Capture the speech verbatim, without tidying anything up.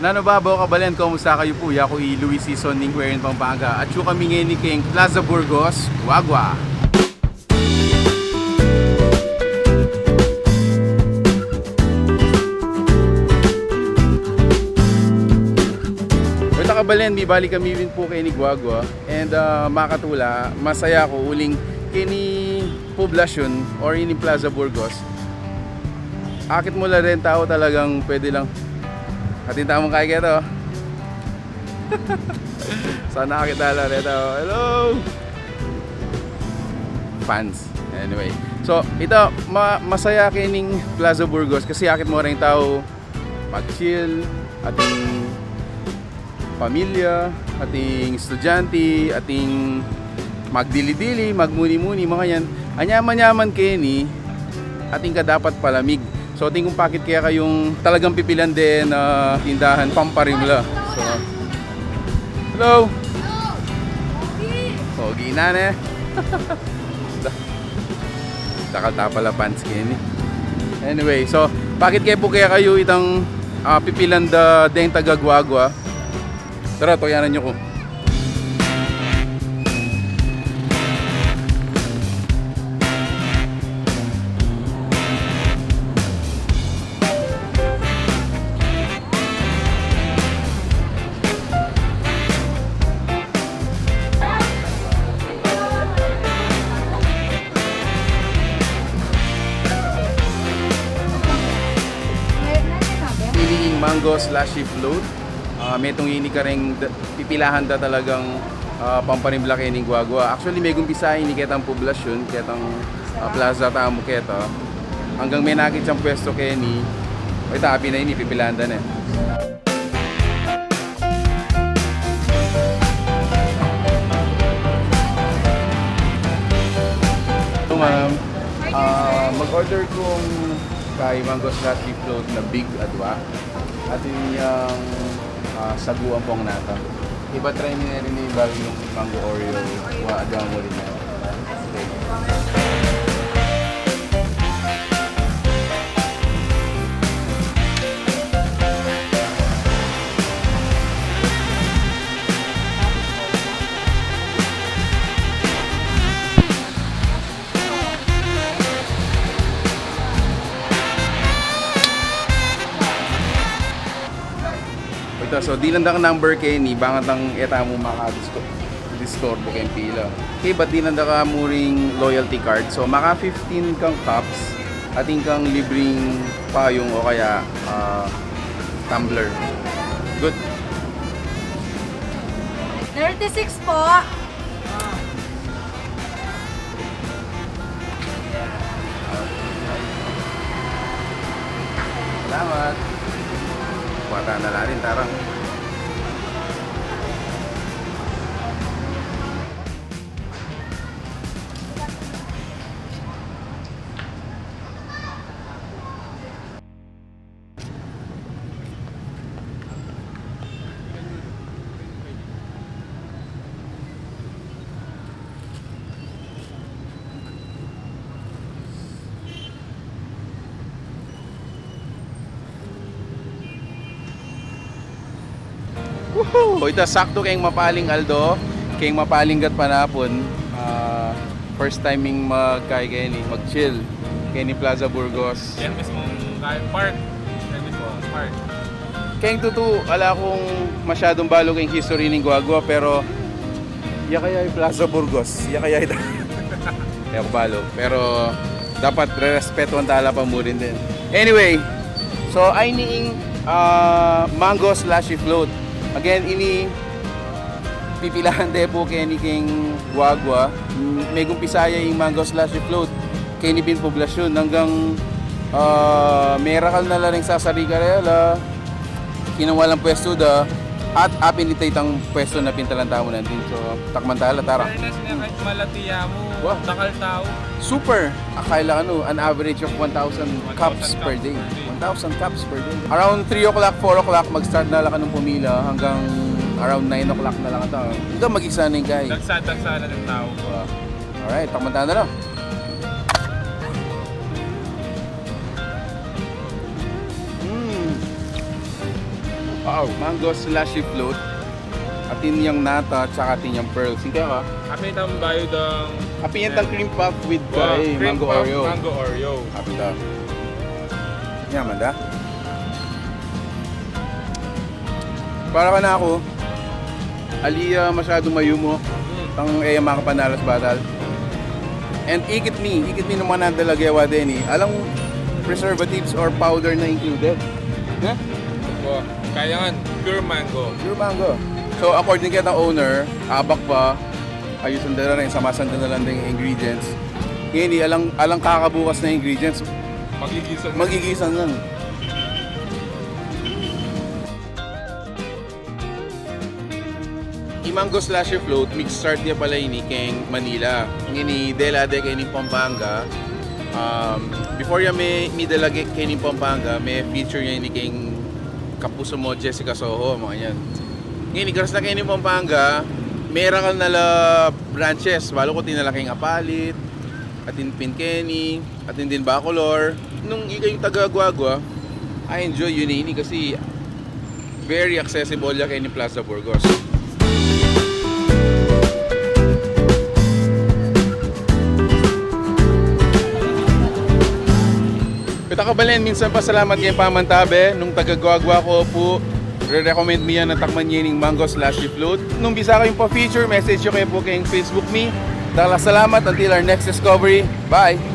Nanu babo, kabalen, kumusta kayu pu? Yaku i Luis Sison ning Huehueton, Pampanga. Atyu kami ngeni keng Plaza Burgos, Guagua. Oy, kabalen, mibalik kami rin pu keni Guagua. And, ah, makatula, masaya ku uling keni poblasyun or ining Plaza Burgos, akit mu la rin tau talagang pwede lang. Atin tamung kai keto. Sana akit na la rin tau. Hello! Fans. Anyway. So, ita, ma-, masaya kening Plaza Burgos kasi akit mu rin tau mag-chill, ating pamilya, ating estudyante, ating magdili-dili, magmuni-muni, mga yan. Anyaman-nyaman keni, atin ka dapat palamig. So, atin kung pakit kaya kayung talagang pipilan den, ah, tindahan pamparimla. So, hello! Pogi na, ne? Dakal ta pala fans keni. Anyway, so, pakit kaya pu kaya kayu itang, ah, pipilan da deng taga Guagua. Tara, tuyanan yu ku. Ini ing mango slushy float. Ah, metung ini kareng d-, pipilahan da talagang, ah, pamparimla keni Guagua. Actually, megumpisa ini ketang poblasyun, ketang, ah, plaza tamu keta. Anggang menakit yang pwestu keni, ay, tapi na ini, pipilahan da ne. Hello, ma'am. Ah, mag-order kung kay mango slushy float na big adwa. Atin yang, ah, sagu ampong nata. Iba-try mi ne rin ing balu yung mango Oreo. Wa, adwa mu rin yan. Ita, so, dinan da kang number keni, bang at ang e tamu makadisco-, disturbo keng pila. Kaybat dinan da ka mu ring loyalty card. So, maka fifteen kang cups, atin kang libreng payung o kaya, ah, tumbler. Good. Thirty-six po. Salamat. Kuha ta na la rin, tara. Woohoo! Ita saktu keng mapaling aldo, keng mapaling gatpanapun. Ah, first time ing magkai keni, mag-chill keni Plaza Burgos. Yan mismong kaya park. Yan mismo, park. Keng tutu, ala kung masyadung balu keng history ning Guagua, pero ya kaya i Plaza Burgos, ya kaya ita. Kaya ku balu. Pero dapat rerespetuan ta la pa mu rin din. Anyway, so, ay ni ing, ah, mango slushy float. Again, ini pipilahan de pu keni keng Guagua. Mm, megumpisa ya ing mango slushy float keni pin poblasyun anggang, ah, merakal na la ring sasari karela, kinawal ang pwestu da, at apin ita itang pwestu na pintalan tamu nantin. So, takman ta la, tara. Fairness nga, kahit malati ya mu, dakal tau. Super! Akay la kanu, an average of one thousand cups per day. One thousand cups per day. Around three o'clock, four o'clock, mag-start na la kanung pumila hanggang around nine o'clock na la kata. Hanggang mag-isa na ing kai. Dagsa-dagsa na ing tau. Wow. Alright, takman ta na la. Mm. Wow, mango slushy float. Atin yang nata, tsaka atin yang pearls. Singke ka? Ape itang bayu dang, ape itang cream puff with, uh, mango Oreo. Mango Oreo. Ape ita. Yaman da. Para kanaku, ali, ah, masyadung mayumu. Tang e ya makapanalas batal. And ikit mi, ikit mi nung manadala gewa deni, alang preservatives or powder na included. Ne? Opo. Kaya nga, pure mango. Pure mango. So, according keta owner, abak pa, ayusan da la rin, samasan da la rin ding ingredients. Ngeni, alang, alang kakabukas na ingredients, magigisan na. Magigisan na. I mango slushy float, mi-start ya pala ini keng Manila. Ngeni, dela de keni Pampanga. Um, before ya mi, midala keni Pampanga, mi-feature ya ini keng kapuso mu, Jessica Soho, mga yan. Ngeni, karas na keni Pampanga, merakal na la branches, balu ku tinala keng Apalit, atin pin keni, atin din Bacolor. Nung ikayung taga Guagua, I enjoy yu ini kasi very accessible ya keni Plaza Burgos. Peta kabalen, minsan pa salamat keng pamantabe, nung taga Guagua ku pu, re-recommend mi ya na takman ye ining mango slushy float. Nung bisa kayung pa-feature, message yu ke pu keng Facebook mi. Dakal a salamat, until our next discovery. Bye!